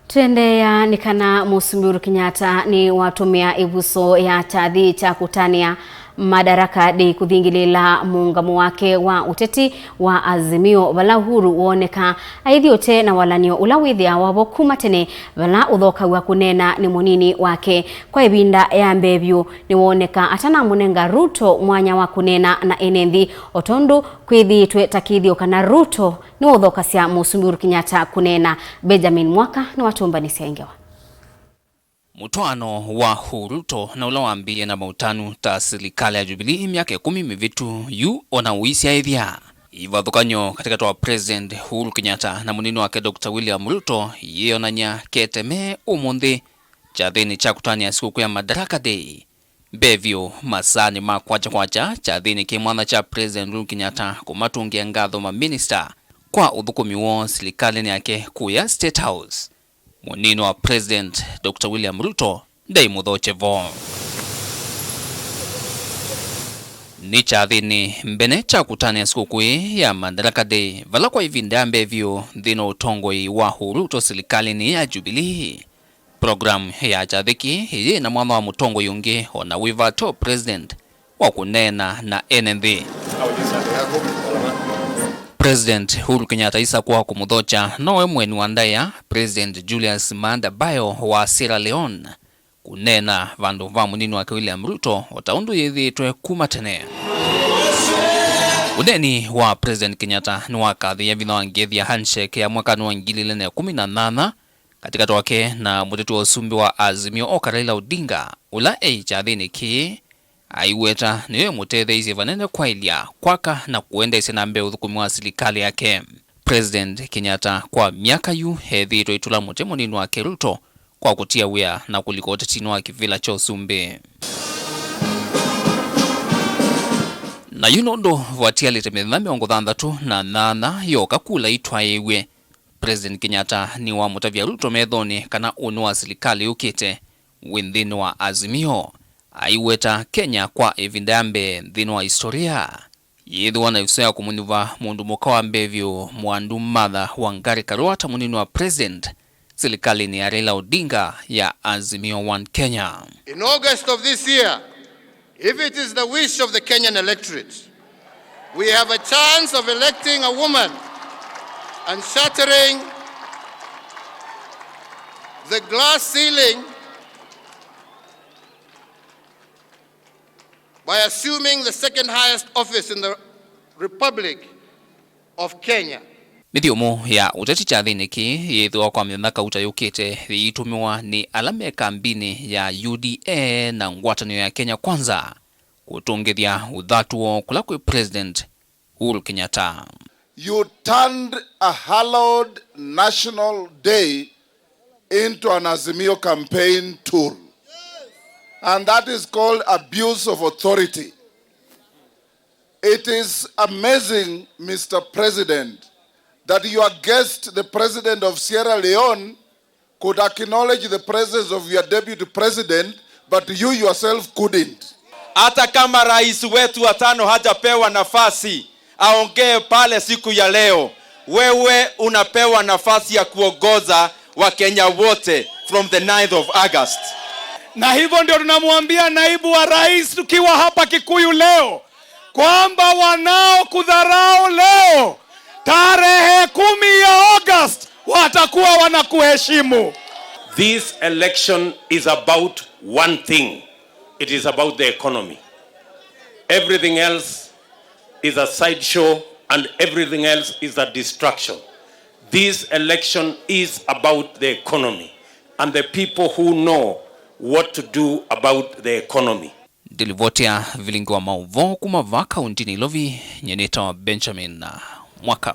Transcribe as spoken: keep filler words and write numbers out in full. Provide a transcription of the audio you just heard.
Tũendeea nĩ kana Mũsumbĩ Uhuru Kenyatta nĩwatũmĩa ĩvuso ya kyathĩ kya kũtanĩa Madaraka Day kũthingĩlĩĩla mũũngamo wake wa ũteti wa Azimio, vala Uhuru wooneka aithi ũte na walany'o ũla wĩthĩawa wavo kuma tene, vala ũthokaw'a kũneena nĩ mũnini wake. Kwa ĩvinda ya mbee vyũ, nĩwooneka atanamũnenga Ruto mwanya wa kũneena na ene nthĩ, o tondũ kwĩthĩĩtwe ta kĩthĩo kana Ruto nĩwaũthokasya Mũsumbĩ Uhuru Kenyatta kũneena. Benjamin Mwaka nĩwatũmbanĩsya ĩ ngewa. Mũtwaano wa Uhuru Ruto na ũla wambĩĩe na maũtanu ta silikalĩ ya Jubilee myaka ĩkũmi mĩvĩtu yu ona ũisyaĩthya. Ivathũkany'o katĩkatĩ wa President Uhuru Kenyatta na mũnini wake Doctor William Ruto yĩonany'a keteme ũmũnthĩ kyathĩnĩ kya kũtanĩa sikũkũ ya Madaraka Day. Mbee vyũ, masaanĩ ma kwakya kwakya kyathĩnĩ kĩ mwanya kya President Uhuru Kenyatta kũmatũngĩa ngatho maminista kwa ũthũkũmi woo silikalĩnĩ yake kũya State House, mũnini wa President Doctor William Ruto ndaimũthokye vo. Nĩ kyathĩnĩ mbene kya kũtanĩa sikũkũ ĩĩ ya Madaraka Day, vala kwa ĩvinda ya mbee vyũ nthĩnĩ wa ũtongoi wa Uhuru Ruto silikalĩnĩ ya Jubilee. Program ya kyathĩ kĩĩ yĩ na mwanya wa mũtongoi ũngĩ o na wĩva to president wa kũneena na ene nthĩ. President Uhuru Kenyatta aisakũa kũmũthokya nowe mũeni wa ndaĩa President Julius Maada Bio wa Sierra Leone kũneena vandũ va mũnini wake William Ruto, o ta ũndũ yĩthĩĩtwe kuma tene. Ũneeni wa President Kenyatta nĩwakathĩĩe vinya wa ngethi ya handshake ya mwakanĩ wa ngili ilĩ na ĩkũmi na nyanya katĩkatĩ wake na mũteti wa ũsumbĩ wa Azimio oka Raila Odinga, ũla e kyathĩnĩ kĩĩ aiweta nĩyo ĩmũtetheeisye vanene kwaĩlya, kwaka na kũendeesya na mbee ũthũkũmi wa silikalĩ yake. President Kenyatta kwa myaka yu ethĩĩtwe aitũla mũtĩ mũnini wake Ruto kwa kũtia wĩa na kũlika ũtetinĩ wa kĩvĩla kya ũsumbĩ. Na yu nũndũ vatialĩte mĩthenya mĩongo thanthatũ na nyanya yoka kula itwaĩĩw'e, President Kenyatta nĩwamũtavya Ruto methonĩ kana ũnĩ wa silikalĩ yũkĩte wĩ nthĩnĩ wa Azimio, aiweta Kenya kwa ĩvinda ya mbee nthĩnĩ wa historia yĩthĩwa na ĩvuso ya kũmũnyuva mũndũ mũka wa mbee vyũ, Mwandu Martha Wangari Karua, ta mũnini wa president silikalĩnĩ ya Raila Odinga ya Azimio One Kenya. In August of this year, if it is the wish of the Kenyan electorate, we have a chance of electing a woman and shattering the glass ceiling by assuming the second highest office in the Republic of Kenya. Mĩthyomo ya ũteti kyathĩnĩ kĩĩ yĩĩthĩwa kwa mĩthenya kauta yũkĩte yĩitũmĩwa nĩ ala me kambinĩ ya U D A na ngwatanĩo ya Kenya Kwanza kũtũngĩthya ũthatu woo kũla kwĩ President Uhuru Kenyatta. You turned a hallowed National Day into an Azimio campaign tool. And that is called abuse of authority. It is amazing, Mister President, that your guest, the president of Sierra Leone, could acknowledge the presence of your deputy president, but you yourself couldn't. Hata kama rais wetu wa tano hajapewa nafasi aongee pale siku ya leo, wewe unapewa nafasi ya kuongoza Wakenya wote from the ninth of August. Na hivyo ndio tunamwambia naibu wa rais tukiwa hapa Kikuyu leo, kwamba wanaokudharau leo, tarehe kumi ya August watakuwa wanakuheshimu. This election is about one thing. It is about the economy. Everything else is a sideshow and everything else is a distraction. This election is about the economy and the people who know what to do about the economy. Ndilivoti ya vilingi wa maũvoo kuma vaa kauntinĩ Ilovi, nyie nĩtawa Benjamin Mwaka.